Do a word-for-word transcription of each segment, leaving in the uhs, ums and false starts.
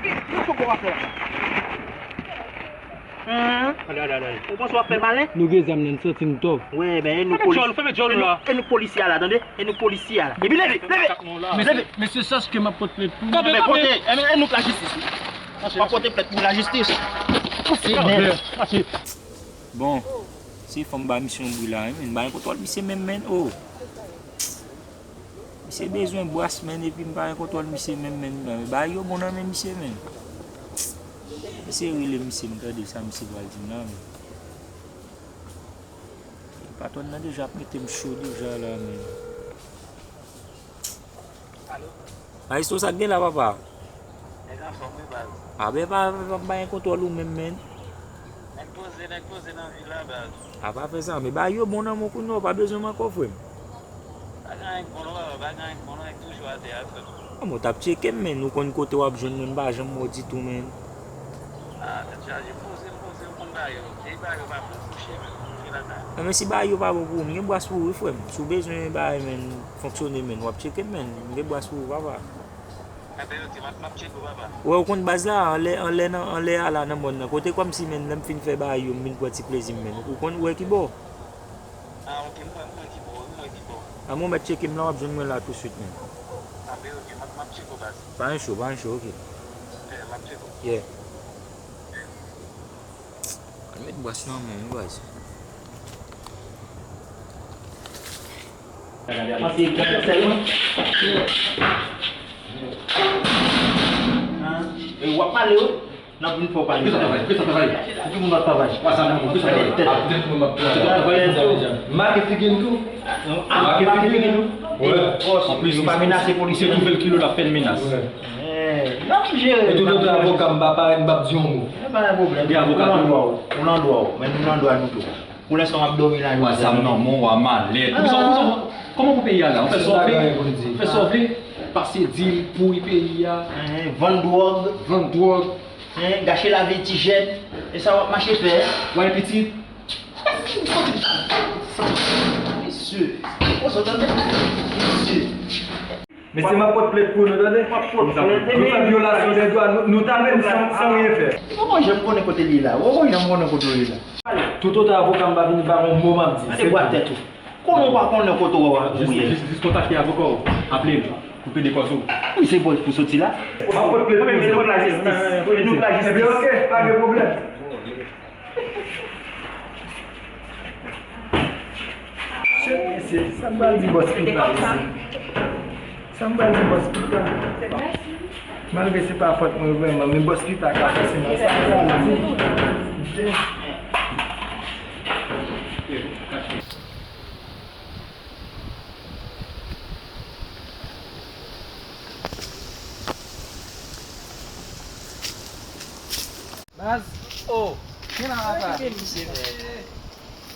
Kisa w ap fè la? Hum. Ale, ale, ale, ale. Ou panse w ap fè malen? Nou gen zam nan, n santi n tòv. Wi, men e nou polis. Fèmen djòl, fèmen djòl la. E nou polisye a la, tande? E nou polisye a la. Epi leve, leve. Mesye, mesye, sache ke m ap pote plent pou nou. Kanpe, kanpe. Enben, pote, enben, e nou k lajistis wi. W ap pote plent pou lajistis. Kanpe, kanpe. Bon, se fò m ba misye yon bri la wi, men m pa gen kontwòl misye menm, men, oh. Misye bezwen bras, men, epi m pa gen kontwòl misye menm, men, men bagay yo bon nan men misye, men. Misye rele misye, m tande sa misye pral di m la, men. Patwòn nan deja ap mete m cho deja la, men. Maestro, sa k gen la, papa? Nèg anfòm wi, baz. A ben, pa, pa, pa gen kontwòl ou menm, men. Nèg poze, nèg poze nan vil la, baz. A pa fè sa, men bagay yo bon nan men w kounye a, w pa bezwen m ankò, frè m. Pa gen anyen k bon non, papa, pa gen anyen k bon non, nèg toujou atè a, frè m. Bon, w t ap tcheke m, men ou konn kote w ap jwenn mwen, m pa janm wè w ditou, men. Ah, tèt chaje, poze, poze, ou konn bagay yo. Depi bagay yo pa bon, kouche, men, kouche lakay. Enben, si bagay yo pa bon pou ou, m gen bras pou ou, wi, frè m. Si w bezwen bagay, men, fonksyone, men, w ap tcheke m, men, m gen bras pou ou, papa. Enben, ok, m ap, m ap tcheke w, papa. Wè, ou konn baz la, anlè, anlè nan, anlè a la, nan mòn nan. Kote kòmsi, men, lè m fin fè bagay yo, m vin pran ti plezi m, men. Ou konn, ou wè ki bò? Ah, ok, m wè, m wè ki bò, m wè ki bò. A, mwen mèt tcheke m la, w ap jwenn mwen la touswit, men. Enben, ok, m ap, m ap tcheke w, baz. Pa gen cho, pa gen cho, ok. Eh, m ap tcheke w. Yeah. Al met bras nan men, wi, baz. Pase, pase, pase, wi. Hein? E w ap pale, wi. N ap vin fè w pale. Ki sa travay? Ki sa travay? Pou ki moun ap travay? Wa sa nan moun, ki sa travay? Tèt. Ap tèt moun ap travay. Make figi n tou. Make figi n tou. Wi. Anplis, yo pa menase polisye, toufe l kilo, l ap fè l menas. Wi. Eh, n ap jere. E tout otan avoka m pa parèt, m p ap di yon mo. E pa yon pwoblèm. Ou nan dwa w. Ou nan dwa w. Men nou nan dwa nou tou. Pou lenstan, w ap dòmi la. Wa zam nan men w, wa malèt. Ou sa, ou sa, kòman pou peyi a la? Ou fè sa w vle? Ou fè sa w vle? Pase dil, pouri peyi a. Vann dwòg. Vann dwòg. Gache lavi ti jèn. E sa w ap mache fè? Wè pitit. Mesye. Mesye. Mesye, m ap pot plent pou nou, tande? W ap pot plent, nou fè vyolasyon de dwa, nou, nou ta menm san, san ryen fè. Ou poko janm konnen kote li ye la. Ou poko janm konnen kote li ye la. Toutotan avoka m pa vini, pa gon mo m ap di. Gade bwa tèt ou. Konnen w pa konnen kote w ap gouye. Jis, jis kontakte avoka w. Aple l. Pou plede kòz ou. Wi, se pou, pou soti la. W ap pot plent pou nou, se nou k lajistis. E nou k lajistis. Ebyen, ok, pa gen pwoblèm. Shit, mesye, sa m pral di bòs Pita, mesye? Sa m pral di bòs Pita? Malgre se pa fòt mwen vrèman, men bòs Pita ka fòse mwen. Sa m pral di? Baz, oh, ki la papa? Misye, men.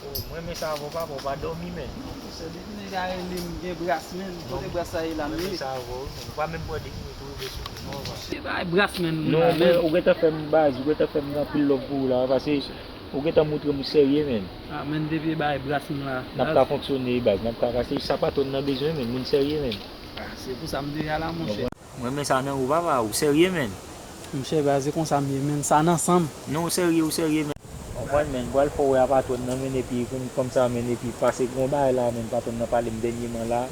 Oh, mwen men sa avè w papa, w pa dòmi, men. Monchè, depi nèg la rele m, gen bras, men. Kote bras sa ye la, men? Mwen men sa avè w, men. Ou pa menm pran de minit ou rive sou mwen, non, papa. Se pa bras, men. Non, men, ou gentan fè m baz, ou gentan fè m gen anpil love pou ou la, papa, se ou gentan montre m ou serye, men. Ah, men depi bay bras m la. N ap ka fonksyone, baz, n ap ka, pase sa patwòn nan bezwen, men, moun serye, men. Ah, se pou sa m te la, monchè. Mwen renmen sa nan ou, papa, ou serye, men. Monchè, baz, se konsa m ye, men, sa nan san m. Non, ou serye, ou serye, men. Konprann, men, m pral fè w wè a patwòn nan, men, epi pou m konn sa, men, epi pase gon bagay la, men, patwòn nan pale m dènyèman la,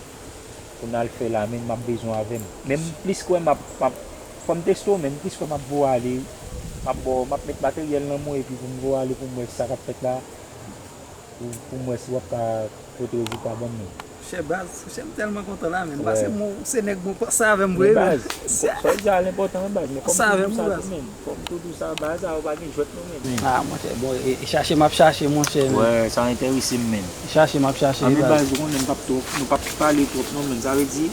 pou n al fè la, men, m ap bezwen avè m. Men m plis kwè m ap, m ap, fò m teste w, men, m plis kwè m ap voye w ale, m ap ba w, m ap met materyèl nan men w, epi pou m voye w ale pou m wè sa k ap fèt la, pou, pou m wè si w ap ka pote rezilta ban m, men. Chè baz, chè m tèlman kontan la, men. Pase mwen, se nèg mwen, panse avè m vre, men. Baz, sa w di a l enpòtan, wi, baz, men fò m toujou sa tou, men. Fò m toujou sa, baz, sa yo pa gen jwèt, non, men. Ah, monchè, bon, e, e chache m ap chache, monchè, men. Wè, sa enterese m, men. E chache m ap chache, baz. Baz, ou konnen m p ap twòp, nou p ap pale twòp, non, men. Sa vle di,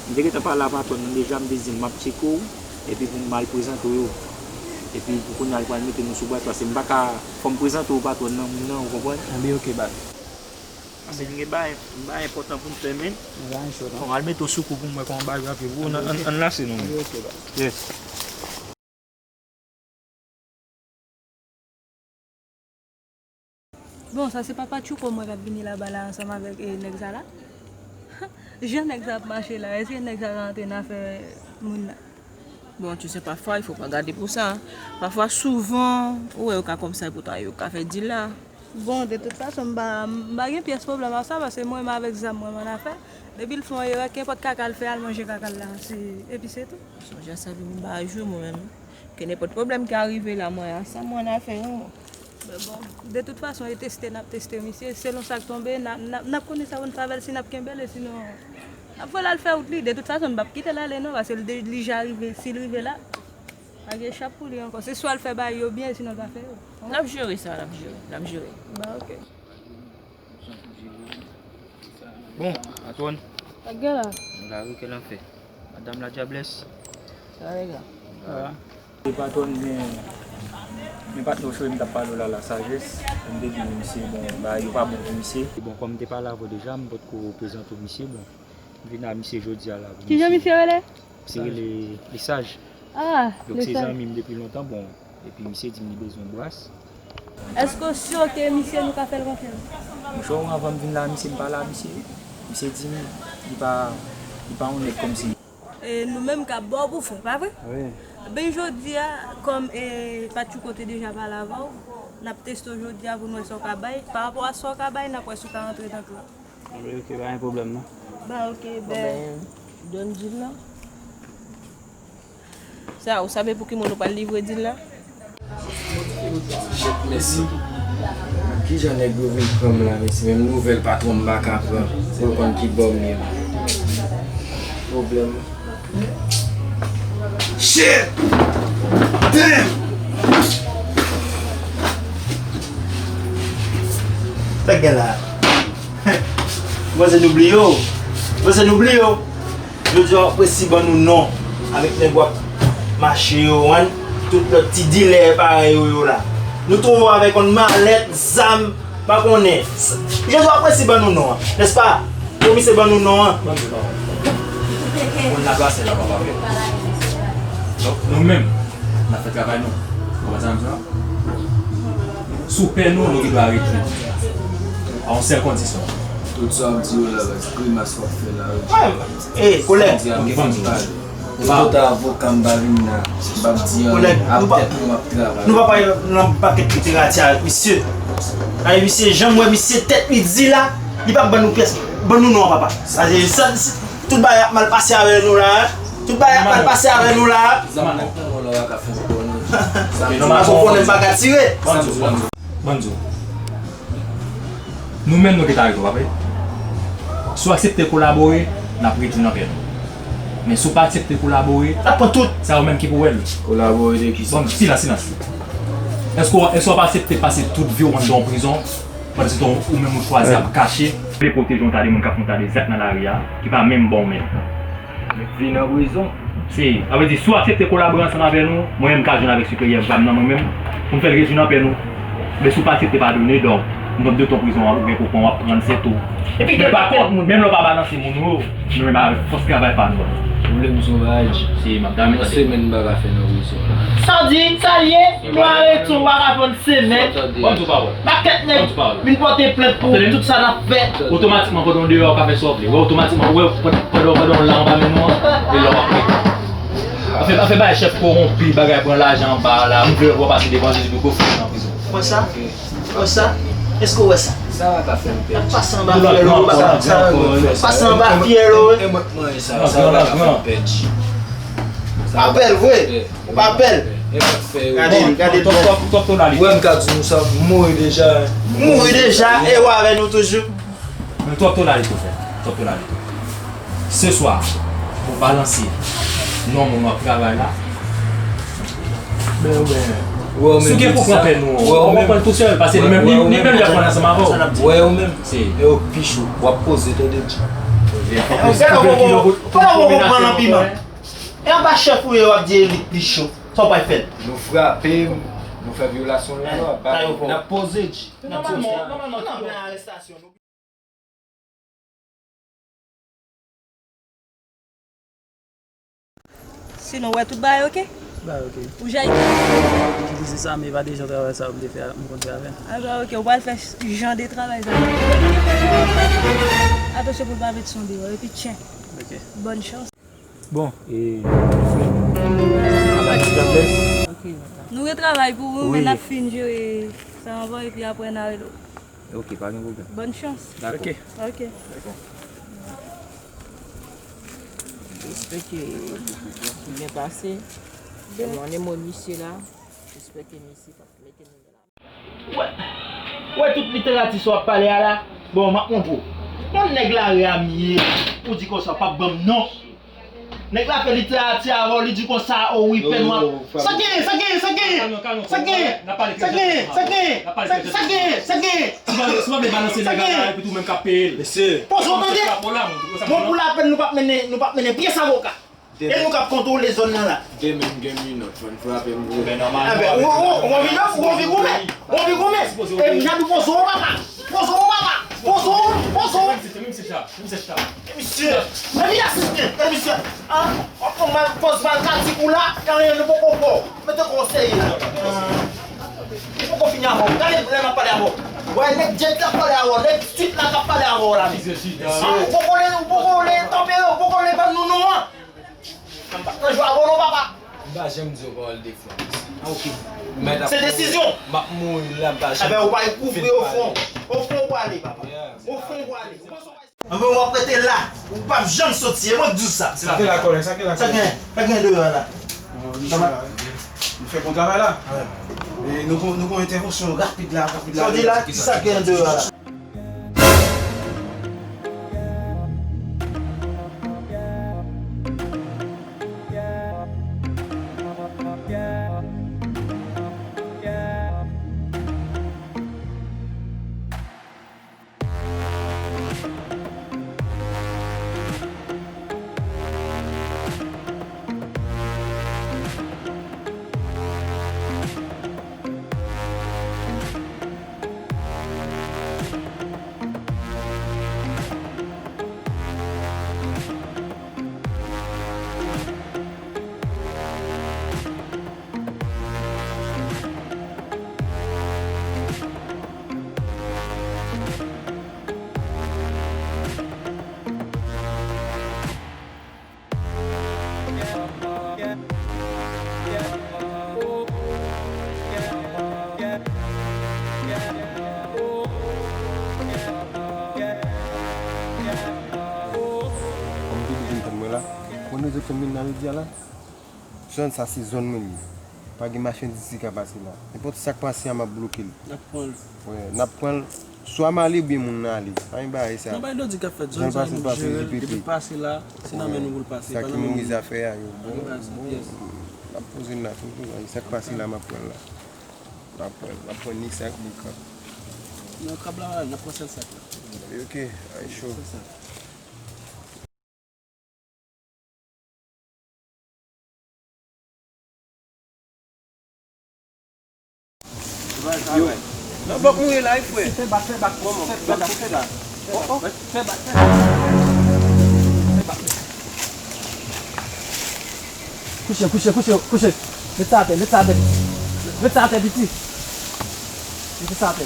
m te gentan pale a patwòn nan deja, m te di l m ap tcheke w, epi pou m al prezante w yo. Epi pou kounye a, l pral mete nou sou bras, pase m pa ka, fò m prezante w patwòn nan, moun nan, ou konprann? Enben, ok, baz. Pase m gen bagay, bagay enpòtan pou m fè, men. Bon, al mete w sou kou pou m wè kòman bagay yo ap ye pou ou. Ann, ann, ann lase nou, men. Yes. Bon, sa se papa Tchouko mwen k ap vini laba la ansanm avèk, eh, nèg sa la. Jan nèg sa ap mache la, èske nèg sa ka antre nan afè moun nan? Bon, tu sais, parfois, il faut pas garder pour ça, hein. Pafwa, souvan, ou wè yo ka kòmsi, poutan yo ka fè dil la. Bon, de tout fason, m pa, m pa gen pyès pwoblèm ak sa, paske mwen menm avèk zam mwen, m annafè. Depi l fè yon erè, kenpòt kaka l fè, al manje kaka l la, se, epi se tou. Sonje a sa, m pa jwe mwen menm. Ke nenpòt pwoblèm ki arive la, mwen, a sa mwen annafè, non. Men bon, de tout fason, e teste n ap teste misye. Selon sa k tonbe, n a, n a, n ap konnen sa pou n fè avè l, si n ap kenbe l, e sinon, n ap voye l al fè wout li. De tout fason, n p ap kite l ale, non, paske l de-, li ja rive, si l rive la, pa gen chap pou li ankò. Se swa l fè bagay yo byen, sinon l pa fè yo. N ap jere sa, n ap jere, n ap jere. Ba, ok. Bon, patwòn. Sa k gen la? Nou la wi, kè l an fè. Madam la dyablès. Sa rega. Sa va. E patwòn, men, men patnè w cheri m t ap pale w la, la sajès. M te di misye, bon, bagay yo pa bon pou misye. Bon, kòm m te pale avè w deja, m potko prezante w misye, bon. M vin la misye jodi a la. Kijan misye rele? Misye rele Lesaj. Ah, donk se Lesaj. Zanmi m depi lontan, bon. Epi misye di m li bezwen bras. Èske w si ke misye nou ka fè l konfyans? Monchè, anvan m vin la, misye m pale a misye. Misye di m li pa, li pa onèt kòmsi. E nou menm k ap ba w pou fè, pa vre? Wi. Ben, jodi a, kòm, e, Patchouko te deja pale avè w, n ap teste w jodi a pou n wè sa w ka bay. Pa rapò a sa w ka bay, n ap wè si w ka rantre nan klan. Wi, ok, pa gen pwoblèm, non. Ba, ok, ben, donn dil lan. Sa, ou sabe pou ki moun ou pral livre dil la? Shit, mèsi. Kijan nèg yo vin pran m la, mèsi? Menm nouvèl patwon m pa ka pran. Pou l konn ki bò m ye. Pwoblèm. Shit! Damn! Sa k gen la? Mwen se nou bliye w. Mwen se nou bliye w. Jodi a, w ap resi ban nou non avèk nèg w ap mache yo, wan, tout lòt ti dilè parèy ou yo la. Nou twouve w avèk yon malèt, zam, pa konnen. Jodi a, w ap resi ban nou non an, nèspa? Pwomi se ban nou non an. Moun la plase la, papa. Donk, nou menm, n ap fè travay nou. Konprann sa m di la? Sou pè nou, nou gen dwa retire. A yon sèl kondisyon. Tout sa w ap di yo la, baz, grimas w ap fè la, wi. Ey, kolèg. Ok, ban m di w. Ou pa ta avoka, m pa vin la. M p ap di anyen. Kolèg, nou pa, ap tèt nou, m ap travay. Nou pa pale nan pakèt literati a, misye. Ay, misye, jan m wè misye tèt li di la, li p ap ban nou pyès. Ban nou non an, papa. Sa, sa, sa, tout bagay ap mal pase avè nou la, hein? Tout bagay ap mal pase avè nou la. Zam nan, ou konnen w pa ka fè zam nan. Ou konnen m pa ka tire. Ban m di w, ban m di w. Ban m di w. Nou menm nou gentan arete w, pa vre? Si w aksepte kolabore, n ap retounen nan pè nou. Men si w pa aksepte kolabore, n ap pran tout. Sa ou menm ki pou wè l. Kolabore de kisa? Bon, silans, silans. Èske w, èske w ap aksepte pase tout vi w anndan yon prizon, pandan se tan ou menm ou chwazi ap kache? Vle pwoteje yon ta de moun k ap fè yon ta de zak nan lari a, ki pa menm ba w menm. Vin nan prizon. Se, sa vle di, si w aksepte kolabore ansanm avè nou, mwen menm m ka jwenn avèk siperyè pa m nan mwen menm, pou n fè l retounen nan pè nou. Men si w pa aksepte padone, donk, m konn de ton prizon an, ou gen pou pran, w ap pran, se tou. Epi gen pa kont moun, menm lè w pa balanse moun ou, nou menm avèk fòs travay pa nou. Ou vle m di w yon bagay? Se, m ap damè tande. Yon semèn m pa ka fè nan prizon la. Sa w di, sa l ye? Nou arete w, w ap aprann semèn. Ban m di w pawòl. Pakèt nèg vin pote plent pou tout sa n ap fè. Otomatikman, pandan w deyò, w ka fè sa w vle. Wè, otomatikman, ou wè, pandan, pandan, pandan w la anba men nou an, e la w ap rete. Anfen, anfen, bagay chèf kowonpi, bagay pran lajan anba a la, m vle wè w pase devan Jezi pou w fini nan prizon. Wè sa? Wè sa? Èske w wè sa? Sa pa ka fè m pèdi. Pase anba fyèl ou, pase anba fyèl ou. E mwen k manyen sa, sa pa ka fè m pèdi. Pa bèl vre. Ou pa bèl. Gade l, gade l. Ou wè m ka di nou sa, m mouri deja. Mouri deja, e w avè nou toujou. Men twòp tonalite w fè. Twòp tonalite. Se swa, ou balanse non moun w ap travay la. Ben, ou ben. Si w gen pou pran pè nou, ou pran l tou sèl, paske li menm, li, li menm li ap pran ansanm avè w. Wè ou menm. Se. E w pi cho, w ap poze tande. Gade w poko pran nan piman. E anba chèf ou ye, w ap di elit plis cho. Sa w pral fè l? Nou frape, nou fè vyolasyon lalwa. N ap poze dji. Nòmalman, nòmalman, tout moun nan arèstasyon. Sinon, w wè tout bagay oke? Bagay oke. Ou jay. Ki di se sa, men pa de jan travay sa m te fè, m konn fè avè l. A, bagay oke, ou pral fè jan de travay sa. Atansyon pou l pa met son deyò, epi tchen. Oke. Bòn chans. Bon, e, frè m, Alright, God bless. Ok. Nou retravay pou ou, men n ap fin jere sa anvan, epi apre n a rele w. Ok, pa gen pwoblèm. Bòn chans. Dakò. Ok. Ok. Dakò. Espè ke li byen pase. Bon. Mwen, mwen, misye la. Espè ke misye pa mete nou nan la. Wè, wè tout literati sa w ap pale a la? Bon, m ap montre w. Yon nèg lari a m ye, ou di konsa w p ap ban m non. Nèg la fè literati avè w, li di konsa, o wi, pèn w ap. Sa genyen, sa genyen, sa genyen? Sa genyen, sa genyen, sa genyen? Sa genyen, sa genyen? Si w pa vle balanse nèg la, epi tou menm k ap peye l. Mesye. Poze w tande. Bon, pou lapèn, nou p ap mennen, nou p ap mennen pyès avoka. E nou k ap kontwole zòn nan la. Demen m gen minòt, fò n frape m vre. Enben, ou, ou, ou anvi, ou anvi goumen? Ou anvi goumen? E m jan di poze w, papa. Poze w, papa. Poze w, poze w. Mesye, men vin asiste, men misye. An, an, an, mal, fòs mal ka di kou la, anyen nou poko fè. Mete kò w serye la. Li poko fini avè w. Gade lè m ap pale avè w. Wè, nèg djèt la ap pale avè w, nèg swit la k ap pale avè w la. An, ou poko vle, ou poko vle tanpere, ou poko vle ban nou non an. M pa t nan jwa avè w non, papa. M pa janm di w pawòl de fwa. Ah, ok. Se desizyon. M ap mouri la, m pa janm. Enben, ou pral kouvri o fon. O fon ou prale, papa. O fon ou prale. Ou panse w pral. Enben, w ap rete la. Ou p ap janm soti. E mwen k di w sa. Sa gen la, kòlèg, sa gen la. Sa gen, sa gen deyò a la. Nou fè bon travay la. E nou gon, nou gon entèvansyon rapid la, rapid la. Sa w di la, sa gen deyò a la. Kòm ki di m tann mwen la, mwen nou te fè m vin nan medya la. Zòn sa se zòn mwen li ye. Pa gen machandiz ki ka pase la. Nenpòt sa k pase a, m ap bloke l. N ap pran l. Wi, n ap pran l. Swa m ale oubyen moun nan ale. Pa gen bagay sa. Nan bagay lòdi k ap fèt, zòn sa nou jere l, depi l pase la, se nan men nou pou l pase, pa nan men moun. Sa ki mouri zafè a yo. Bon, bon, n ap poze l la, fin pou sa k pase la, m ap pran l la. M ap pran l, m ap pran ni sa k boukan. Nan kab la, n ap pran sèl sa k la. Ok, ay cho. Sèl sa k. Yo. Nan blòk nou ye la wi, frè. Fè bak, fè bak. Fè bak, fè bak. Oh, oh. Fè bak, fè bak. Fè bak. Kouche, kouche, kouche, kouche. Met sa atè, met sa atè. Met sa atè, piti. Met sa atè.